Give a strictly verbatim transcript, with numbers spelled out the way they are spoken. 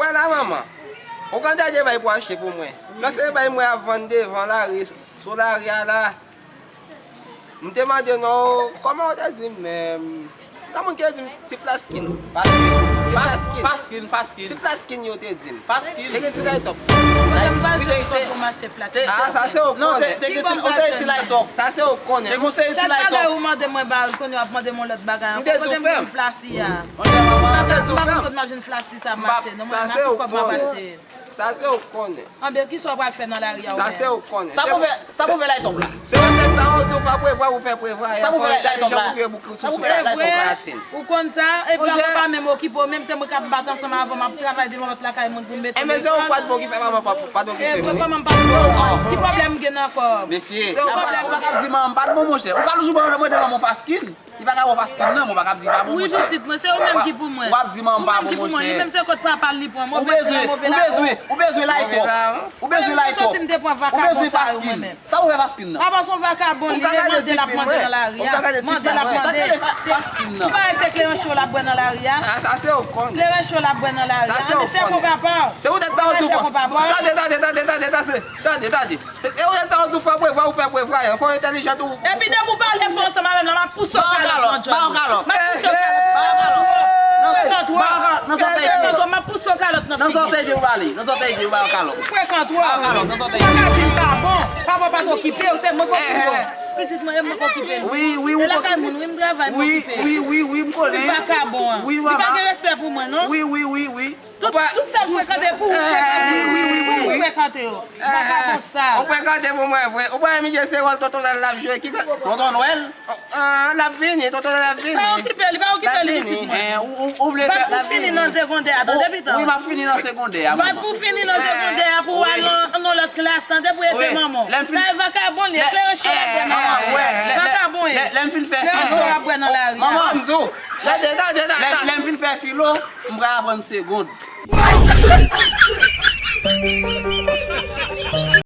Ala manman. Ou konn tande bay pou achte pou mwen. Nan se bay mwen ap vann devan lari, sou lari a la. M te mande non, kòman ou te di m menm? Sa moun ki te di m ti flaskin. Ti flaskin. Faskin, faskin. Ti flaskin yo te di m. Faskin. Te gen ti laytòp. Mwen m pa jwenn kòb pou m achte flaskin. Ah, sa se ou konnen. Non, te gen ti, ou se ti laytòp. Sa se ou konnen. Te gen se ti laytòp. Chak bagay ou mande mwen ba, konnen w ap mande m yon lòt bagay ankò. Kote m jwenn flasi a? Monchè manman. M pa konn kote m ap jwenn flasi sa m achte. Non, mwen m pa konn kòb m ap achte. Sa se ou konnen. Anben, kisa w pral fè nan lari a ou menm? Sa se ou konnen. Sa pou fè, sa pou fè laytòp la? Se yon tèt sa ou di ou fè prevwa, ou fè prevwa. Sa pou fè laytòp la? Ou fè bouki sou sou laytòp la. Ou konn sa, epi ou pa menm okipe w, menm se mwen k ap bat ansanm avè w, m ap travay devan pòt lakay moun pou m mete. Enben se ou pa t bon ki fè manman pa, pa t okipe m wi. Kòman m pa t bon? Ki pwoblèm m gen ankò? Mesye, ou pa ka di manman pa t bon monchè. Ou ka toujou mande manman faskin. Li pa ka bon faskin nan, mwen pa ka di pa bon monchè. Wi pitit mwen, se ou menm ki pou mwen. W ap di manman pa bon monchè. Li menm se kot papa l li pran. Ou bezwen, ou bezwen, ou bezwen laytòp. Ou bezwen laytòp. Ou bezwen faskin. Sa ou fè faskin nan? Papa se yon vakabon li ye, mande l ap mande nan lari a. Mande l ap mande. Ou pa wè se kleren cho l ap bwè nan lari a? Kleren cho l ap bwè nan lari a. Anben fè kon papa w. Se ou tèt sa ou di w fè. Tande, tande, tande, tande, tande, tande. E ou tèt sa ou di w fè prevwa, ou fè prevwa, fò entèlijan tou. Epi depi w pale fò ansanm avè m la, m ap pouse w kalòt nan djòl. Ba yon kalòt. M ap pouse w kalòt. Ba yon kalòt. Frekant ou. Frekant ou, m ap pouse w kalòt nan figi. Nan zòtèy pye ou pale. Nan zòtèy pye ou ba yon kalòt. Ou frekant ou. Ba yon kalòt nan zòtèy pye. Ou pa ka di m pa bon. Papa w pa t okipe w, se mwen k okipe w. Pitit mwen, e mwen k okipe l. Wi, wi, ou lakay moun, wi, m travay, m okipe l. Wi, wi, wi, m konnen. Ti vakabon an. Wi, manman. Li pa gen respè pou mwen, non. Wi, wi, wi, wi. Tout, tout sa m frekante pou ou frekante. Wi, wi, wi, wi, wi. Ou frekante yo. Vakabon sal. Ou frekante pou mwen vre. Ou pa wè misye se wòl Tonton Nwèl l ap jwe. Ki Tonton Nwèl? Ah, l ap vini, Tonton Nwèl ap vini. Pa okipe li, pa okipe li, pitit mwen. Ou, ou, ou vle fè. Bat pou fini nan segondè a, tande pitan. Wi, m ap fini nan segondè a, manman. Bat pou fini nan segondè a, pou w al nan, nan lòt klas, tande, pou ede manman w. Sa e vakabon li ye, kleren cho l ap bwè nan lari a. Vakabon ye. Lè m fin fè filo. Kleren cho l ap bwè nan lari a. Manman, m di w. Tande, tande, tande. Lè, lè m fin fè filo, m pral aprann segond.